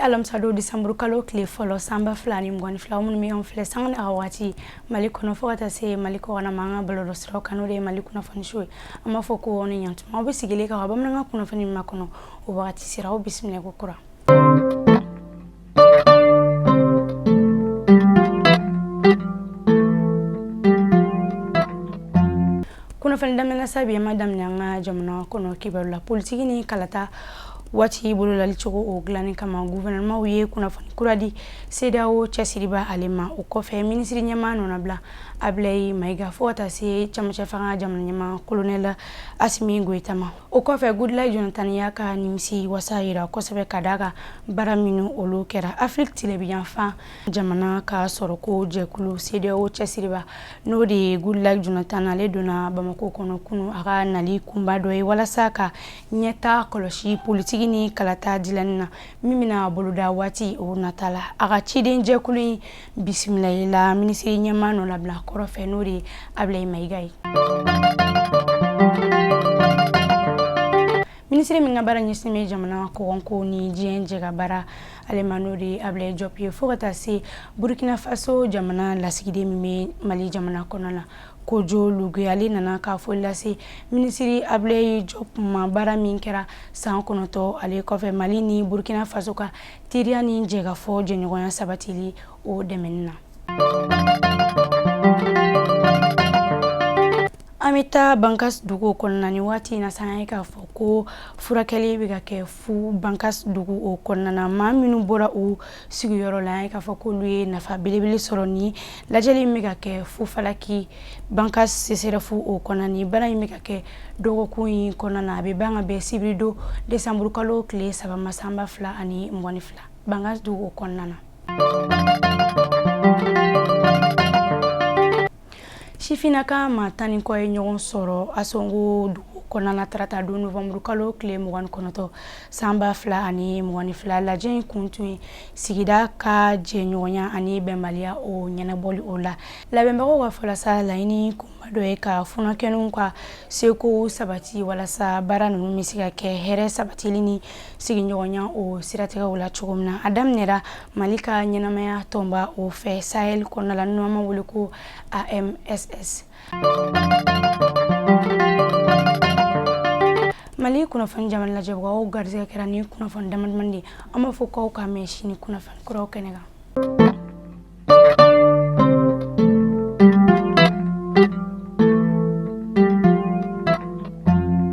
Alamisa don, décembre kalo tile fɔlɔ, san 2022. Aw minnu bɛ anw filɛ sanga ni a waati Mali kɔnɔ fo ka taa se Mali kɔkan ma, an ka bɔlɔlɔsiraw kan, n'o de ye Mali kunnafoni so ye, an b'a fɔ ko aw ni ɲantuma. Aw bɛ sigilen ka bamanankan kunnafoni ma kɔnɔ, o wagati sera. Aw bisimila ko kura. Kunnafoni daminɛ sa, bi an ma daminɛ an ka jamana kɔnɔ kibaru la. Politiki ni kalata waati bololali cogo o dilanni kama, gouvernement ye kunnafoni kura di CEDEAO cɛsiriba ale ma. O kɔfɛ, minisiri ɲɛmaa nɔnabila Ablaye Mayiga fo ka taa se camancɛ fanga jamana ɲɛmaa colonel Asimi Goyita ma. O kɔfɛ, Goodluck Jonathan y'a ka nimisi wasa yira kosɛbɛ ka d'a kan baara minnu olu kɛra Afiriki tilebinyanfan jamana ka sɔrɔko jɛkulu CEDEAO cɛsiriba, n'o de ye Goodluck Jonathan, ale donna Bamakɔ kɔnɔ kunu. A ka nali kunba dɔ ye walasa ka ɲɛta kɔlɔsi politiki ni kalata dilanni na min bɛna boloda waati o nata la. A ka ciden jɛkulu in bisimila minisiri ɲɛmaa nɔnabila kɔrɔ fɛ, n'o de ye Ablaye Mayiga ye. Minisiri min ka baara ɲɛsin bɛ jamana kɔkanko ni diɲɛ jɛ ka baara ale ma, n'o de ye Ablaye Diop ye, fo ka taa se Burkina Faso jamana lasigiden min bɛ Mali jamana kɔnɔ la, Kojo Lugue, ale nana k'a foli lase minisiri Ablaye Diop ma baara min kɛra san 9 ale kɔfɛ Mali ni Burkina Faso ka teriya ni jɛkafɔ jɛɲɔgɔnya sabatili o dɛmɛni na. An bɛ taa Bankas dugu kɔnɔna ni waati in na sa, an ye k'a fɔ ko furakɛli bɛ ka kɛ fu Bankas dugu o kɔnɔna na. Maa minnu bɔra u sigiyɔrɔ la, an ye k'a fɔ k'olu ye nafa belebele sɔrɔ ni lajɛli min bɛ ka kɛ Fufalaki Bankas CSRéf o kɔnɔna. Ni baara in bɛ ka kɛ dɔgɔkun in kɔnɔna na, a bɛ ban ka bɛn sibiridon décembre kalo tile 3 ma, san 2022, Bankas dugu o kɔnɔna na. Sifinnaka maa 10 ni kɔ ye ɲɔgɔn sɔrɔ Asongo dugu kɔnɔna tarata don, novembre kalo tile 29, san 2022. Lajɛ in kun tun ye sigida ka jɛɲɔgɔnya ani bɛnbaliya o ɲɛnabɔli. O la, labɛnbagaw ka fɔ la sa, laɲini kunba dɔ ye ka funankɛninw ka seko sabati walasa baara ninnu bɛ se ka kɛ hɛrɛ sabatili ni sigiɲɔgɔnya o siratigɛw la cogo min na. A daminɛra Mali ka ɲɛnamaya tɔnba o fɛ Sahel kɔnɔna la, n'an b'a wele ko AMSS. Mali kunnafoni jamana lajɛbagaw, garisɛgɛ kɛra ni kunnafoni damadamani de ye. An b'a fɔ k'aw ka mɛn sini kunnafoni kuraw kɛnɛ kan.